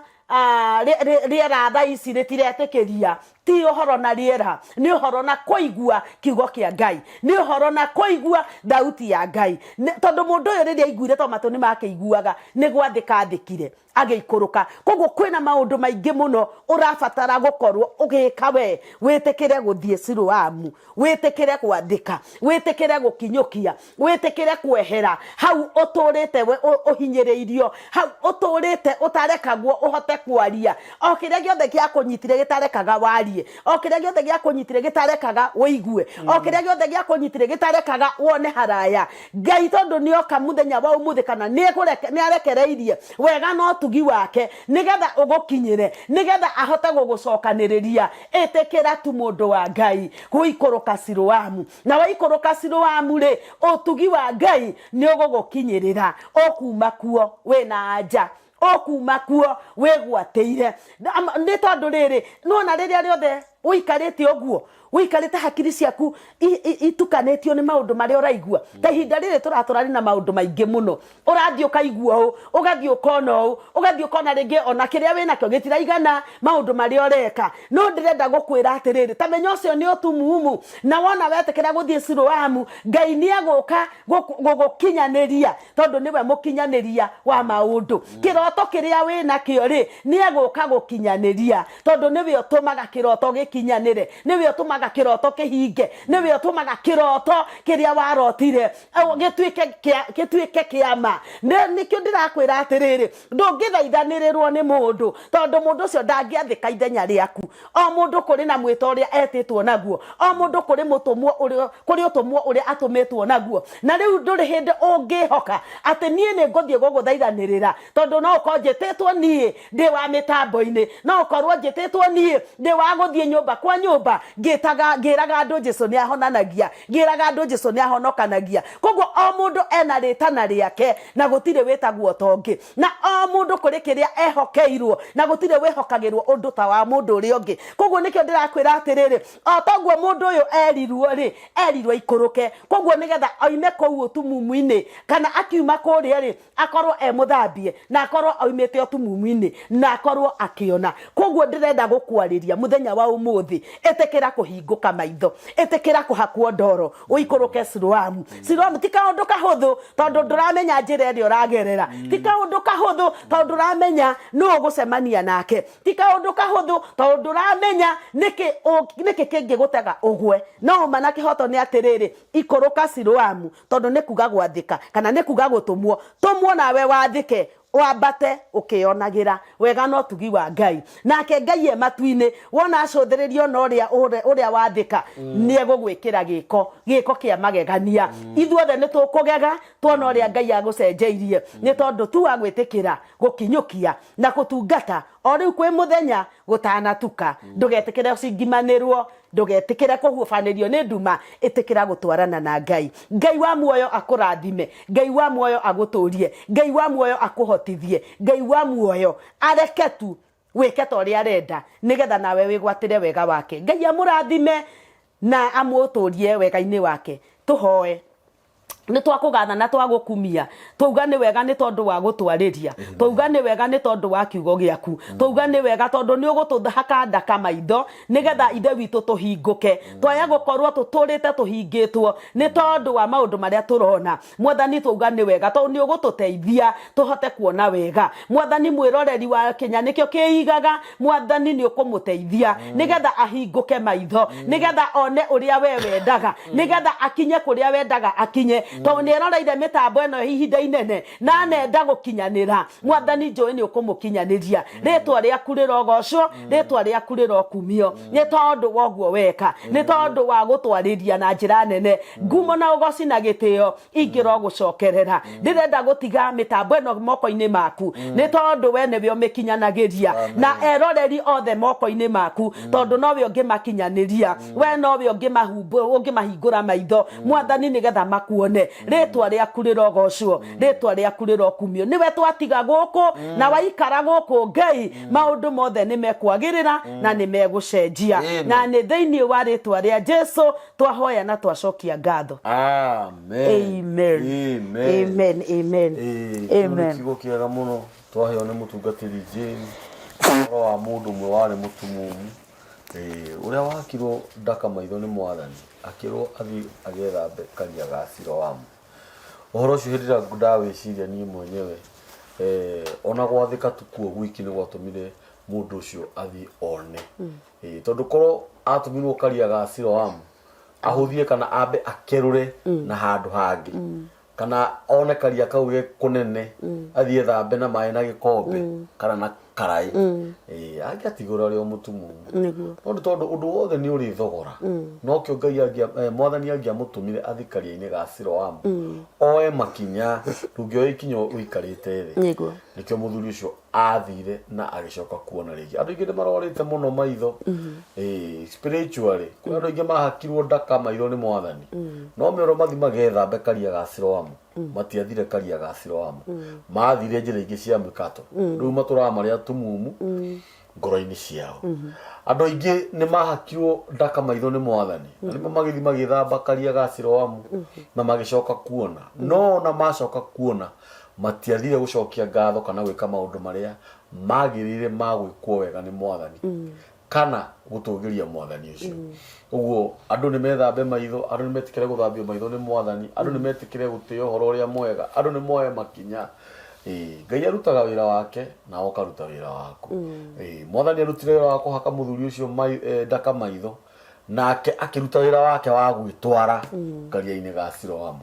rĩera thaa ici rĩtiretĩkĩria. Ti ũhoro na rĩera, nĩ ũhoro na kũigua kiugo kĩa Ngai, nĩ ũhoro na kũigua thauti ya Ngai. Tondũ mũndũ ũyũ rĩrĩa aiguire, tondũ matũ nĩ makĩiguaga, nĩ gwathĩka athĩkire, agĩikũrũka. Koguo kwĩna maũndũ maingĩ mũno ũrabatara gũkorwo ũgĩka we, wĩtĩkĩre gũthiĩ Siloamu, wĩtĩkĩre gwathĩka, wĩtĩkĩre gũkinyũkia, wĩtĩkĩre kwehera hau ũtũrĩte we ũhinyĩrĩirio, hau ũtũrĩte ũtarekagwo ũhote kwaria. O kĩrĩa gĩothe gĩakũnyitire gĩtarekaga warie, o kĩrĩa gĩothe gĩakũnyitire gĩtarekaga ũigue, o kĩrĩa gĩothe gĩakũnyitire gĩtarekaga wone haraya. Ngai tondũ nĩoka mũthenya wa ũmũthĩ, kana nĩarekereirie wega na ũtugi wake nĩgetha ũgũkinyĩre, nĩgetha ahote gũgũcokanĩrĩria. Ĩtĩkĩra tu mũndũ wa Ngai gũikũrũka Siloamu, na waikũrũka Siloamu rĩ, ũtugi wa Ngai nĩũgũgũkinyĩrĩra. Ũkuma kuo wĩna anja, ũkuma kuo wĩgwatĩire. Nĩ tondũ rĩrĩ, nĩwona rĩrĩa rĩothe ũikarĩte ũguo, ũikarĩte hakiri ciaku itukanĩtio nĩ maũndũ marĩa ũraigua. Ta ihinda rĩrĩ tũratũrani na maũndũ maingĩ mũno, ũrathiĩ ũkaigua ũũ, ũgathiĩ ũkona ũũ, ũgathiĩ ũkona rĩngĩ ona kĩrĩa wĩnakĩo gĩtiraigana maũndũ marĩa ũreka. No ndĩrenda gũkwĩra atĩrĩrĩ, ta menya ũcio nĩ ũtumumu, na wona wetĩkĩra gũthiĩ Siloamu, Ngai nĩ egũka gũgũkinyanĩria, tondũ nĩwe mũkinyanĩria wa maũndũ. Kĩroto kĩrĩa wĩnakĩo rĩ, nĩ egũka gũkinyanĩria, tondũ nĩwe ũtũmaga kĩroto gĩkinyanĩre, nĩwe ũtũmaga kĩroto kĩhinge, nĩwe ũtũmaga kĩroto kĩrĩa warotire gĩtuĩke kĩa ma. Nĩkĩo ndĩrakwĩra atĩrĩrĩ, ndũngĩthaithanĩrĩrwo nĩ mũndũ, tondũ mũndũ ũcio ndangĩathĩka ithenya rĩaku. O mũndũ kũrĩ na mwĩto ũrĩa etĩtwo naguo, o mũndũ kũrĩ mũtũmwo ũrĩa, kũrĩ ũtũmwo ũrĩa atũmĩtwo naguo. Na rĩu ndũrĩ hĩndĩ ũngĩhoka atĩ niĩ nĩ ngũthiĩ gũgũthaithanĩrĩra, tondũ no ũkorwo njĩtĩtwo niĩ ndĩ wa mĩtambo-inĩ, no ũkorwo njĩtĩtwo niĩ ndĩ wa gũthiĩ nyũmba kwa nyũmba ngĩtaga, ngĩraga andũ Jesũ nĩ ahonanagia, ngĩraga andũ Jesũ nĩ ahonokanagia. Koguo o mũndũ ena rĩtana rĩake, na gũtirĩ wĩtagwo ta ũngĩ. Na o mũndũ kũrĩ kĩrĩa ehokeirwo, na gũtirĩ wĩhokagĩrwo ũndũ ta wa mũndũ ũrĩa ũngĩ. Koguo nĩkĩo ndĩrakwĩra atĩrĩrĩ, o toguo mũndũ ũyũ erirwo rĩ, erirwo aikũrũke. Koguo nĩgetha oime kũu ũtumumu-inĩ, kana akiuma kũrĩa rĩ, akorwo e mũthambie, na akorwo oimĩte ũtumumu-inĩ, na akorwo akĩona. Koguo ndĩrenda gũkwarĩria mũthenya wa ũmũthĩ, ĩtĩkĩra kũhingũka maitho, ĩtĩkĩra kũhakwo ndoro, ũikũrũke Siloamu. Siloamu ti kaũndũ kahũthũ, tondũ ndũramenya njĩra ĩrĩa ũragerera. Ti kaũndũ kahũthũ, tondũ ndũramenya nũ ũgũcemania nake. Ti kaũndũ kahũthũ, tondũ ndũramenya nĩkĩ kĩngĩgũtega ũgwe. No ũma na kĩhoto nĩ atĩrĩrĩ, ikũrũka Siloamu, tondũ nĩ kuga gwathĩka, kana nĩ kuga gũtũmwo. Tũmwo nawe wathĩke, wambate ũkĩonagĩra wega na ũtugi wa Ngai. Nake Ngai e matu-inĩ, wona acũthĩrĩria ona ũrĩa wathĩka, nĩ egũgwĩkĩra gĩko, gĩko kĩa magegania. Ithuothe nĩ tũkũgega tuona ũrĩa Ngai agũcenjeirie, nĩ tondũ tu wa gwĩtĩkĩra gũkinyũkia na gũtungata o rĩu kwĩ mũthenya gũtanatuka. Ndũgetĩkĩre ũcingimanĩrwo, ndũgetĩkĩre kũhubanĩrio nĩ nduma, ĩtĩkĩra gũtwarana na Ngai. Ngai wa muoyo akũrathime, Ngai wa muoyo agũtũrie, Ngai wa muoyo akũhotithie, Ngai wa muoyo areke tu wĩke ta ũrĩa arenda, nĩgetha nawe wĩgwatĩre wega wake. Ngai amũrathime na amũtũrie wega-inĩ wake. Tũhoe. Nĩ twakũgatha na twagũkumia, twauga nĩ wega nĩ tondũ wa gũtwarĩria, twauga nĩ wega nĩ tondũ wa kiugo gĩaku, twauga nĩ wega tondũ nĩ ũgũtũhaka ndaka maitho nĩgetha Ithe witũ tũhingũke. Twaya gũkorwo tũtũrĩte tũhingĩtwo nĩ tondũ wa maũndũ marĩa tũrona. Mwathani, twauga nĩ wega tondũ nĩ ũgũtũteithia tũhote kuona wega. Mwathani, mwĩroreri wa Kĩnya nĩkĩo kĩigaga, Mwathani nĩ ũkũmũteithia nĩgetha ahingũke maitho, nĩgetha one ũrĩa we wendaga, nĩgetha akinye kũrĩa wendaga akinye. Tondũ nĩ eroreire mĩtambo ĩno ihinda inene na anenda gũkinyanĩra. Mwathani, njũĩ nĩ ũkũmũkinyanĩria. Rĩtwa rĩaku rĩrogocwo, rĩtwa rĩaku rĩrokumio, nĩ tondũ wa ũguo weka, nĩ tondũ wa gũtwarĩria na njĩra nene. Ngumo na ũgoci na gĩtĩo ingĩrogũcokerera. Ndĩrenda gũtiga mĩtambo ĩno moko-inĩ maku, nĩ tondũ we nĩwe ũmĩkinyanagĩria, na eroreri othe moko-inĩ maku, tondũ nowe ũngĩmakinyanĩria, we nowe ũngĩmahingũra maitho, Mwathani, nĩgetha makuone. Rĩtwa rĩaku rĩrogocwo, rĩtwa rĩaku rĩrokumio. Nĩwe twatiga gũkũ, na waikara gũkũ Ngai, maũndũ mothe nĩ mekwagĩrĩra na nĩ megũcenjia. Amen. Na nĩ thĩinĩ wa rĩtwa rĩa Jesu twahoya na twacokia ngatho. Amen. Amen. Amen. Amen. Amen. Ĩĩ, kĩu nĩ Amen. kiugo kĩega mũno twaheo nĩ mũtungatĩri Jane, ũhoro wa mũndũ ũmwe warĩ mũtumumu. Ĩĩ, ũrĩa wakirwo ndaka maitho nĩ Mwathani, akĩrwo athiĩ agethambe karia ga Siloamu. Ũhoro ũcio hĩndĩ ĩrĩa ndawĩciria niĩ mwenyewe, ona gwathĩka tu kuo gwiki nĩ gwatũmire mũndũ ũcio athiĩ one. Ĩĩ, tondũ korwo atũmirwo karia ga Siloamu, ahũthie kana ambe akerũre na handũ hangĩ, kana one karia kau ge kũnene, athiĩ ethambe na maĩ na gĩkombe kana na karaĩ, ĩĩ, angĩatigũra arĩ o mũtumumu. Nĩguo. No nĩ tondũ ũndũ wothe nĩ ũrĩ thogora, nokĩo Ngai Mwathani angĩamũtũmire athiĩ karia-inĩ ga Siloamu, oe makinya, ndũngĩoya ikinya ũikarĩte thĩ. Nĩguo. Nĩkĩo mũthuri ũcio athire na agĩcoka kuona rĩngĩ. Andũ aingĩ nĩ marwarĩte mũno maitho, ĩĩ, spiritually. Kwĩ andũ aingĩ mahakirwo ndaka maitho nĩ Mwathani, no merwo mathi magethambe karia ga Siloamu, matiathire karia ga Siloamu, mathire njĩra ingĩ cia mĩkato. Rĩu matũraga marĩ atumumu ngoro-inĩ ciao. Andũ aingĩ nĩ mahakirwo ndaka maitho nĩ Mwathani, na nĩmo magĩthiĩ magĩthamba karia ga Siloamu na magĩcoka kuona. No ona macoka kuona, matiathire gũcokia ngatho kana gwĩka maũndũ marĩa magĩrĩire ma gwĩkwo wega nĩ Mwathani, kana gũtũgĩria Mwathani ũcio. Ũguo andũ nĩ methambe maitho, andũ nĩ metĩkĩre gũthambio maitho nĩ Mwathani, andũ nĩ metĩkĩre gũtĩĩa ũhoro ũrĩa mwega, andũ nĩ moe makinya. Ĩĩ, Ngai arutaga wĩra wake nawe ũkaruta wĩra waku. Ĩĩ, Mwathani arutire wĩra wa kũhaka mũthuri ũcio ndaka maitho, nake akĩruta wĩra wake wa gwĩtwara karia-inĩ ga Siloamu.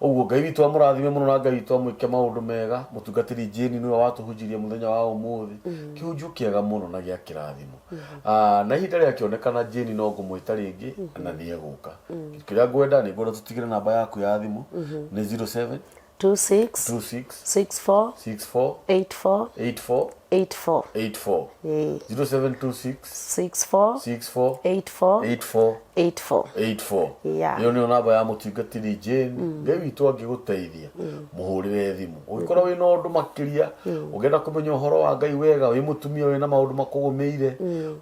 Ũguo Ngai witũ amũrathime mũno na Ngai witũ amwĩke maũndũ mega. Mũtungatĩri Jane nĩwe watũhunjĩria mũthenya wa ũmũthĩ, kĩhunjio kĩega mũno na gĩa kĩrathimo. Na ihinda rĩakĩonekana Jane no ngũmwĩta rĩngĩ na nĩ egũka. Kĩndũ kĩrĩa ngwenda, nĩ ngwenda tũtigĩre namba yaku ya thimũ, nĩ 07 26 26 64 64 84 84 84. 84. Ĩĩ. 0726 64 64 84 84 84. 84. Yeah. Ĩyo nĩyo namba ya mũtungatĩri Jane. Ngai witũ angĩgũteithia, mũhũrĩre thimũ. Ũngĩkorwo wĩna ũndũ makĩria, ũngĩenda kũmenya ũhoro wa Ngai wega, wĩ mũtumia wĩna maũndũ makũgũmĩire,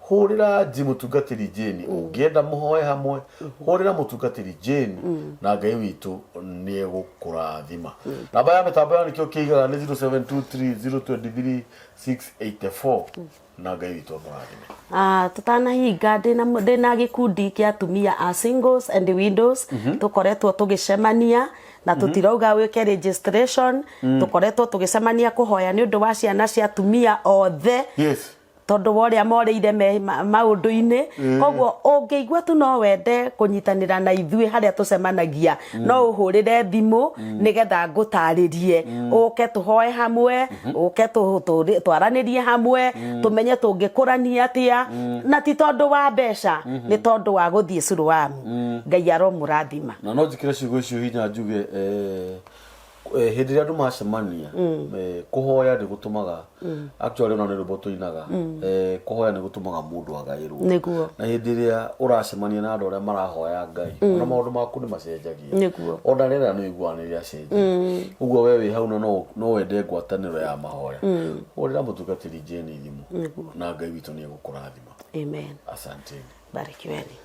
hũrĩra Nji mũtungatĩri Jane. Ũngĩenda mũhoe hamwe, hũrĩra mũtungatĩri Jane, na Ngai witũ nĩ egũkũrathima. Namba ya mĩtambo ya nĩkĩo kĩigaga nĩ 0723 023 684, na Ngai witũ amũrathime. Tũtanahinga, ndĩna gĩkundi kĩa atumia a singles and widows, tũkoretwo tũgĩcemania na tũtirauga wĩke registration. Tũkoretwo tũgĩcemania kũhoya nĩ ũndũ wa ciana cia atumia othe, tondũ wa ũrĩa morĩire me maũndũ-inĩ. Koguo ũngĩigua tu no wende kũnyitanĩra na ithuĩ harĩa tũcemanagia, no ũhũrĩre thimũ nĩgetha ngũtarĩrie, ũke tũhoe hamwe, ũke twaranĩrie hamwe, tũmenye tũngĩkũrania atĩa, na ti tondũ wa mbeca, nĩ tondũ wa gũthiĩ Siloamu. Ngai aromũrathima. Na no njĩkĩre ciugo icio hinya njuge, hĩndĩ ĩrĩa andũ macemania, kũhoya nĩ gũtũmaga, actually ona nĩ rwĩmbo tũinaga, kũhoya nĩ gũtũmaga mũndũ agaĩrwo. Nĩguo. Na hĩndĩ ĩrĩa ũracemania na andũ arĩa marahoya Ngai, ona maũndũ maku nĩ macenjagia. Nĩguo. Ona rĩera nĩ ũiguaga nĩ rĩacenjia. Ũguo we wĩ hau na no wende ngwatanĩro ya mahoya, hũrĩra mũtungatĩri Jane thimũ. Nĩguo. Na Ngai witũ nĩ egũkũrathima. Amen. Asanteni. Barikiweni.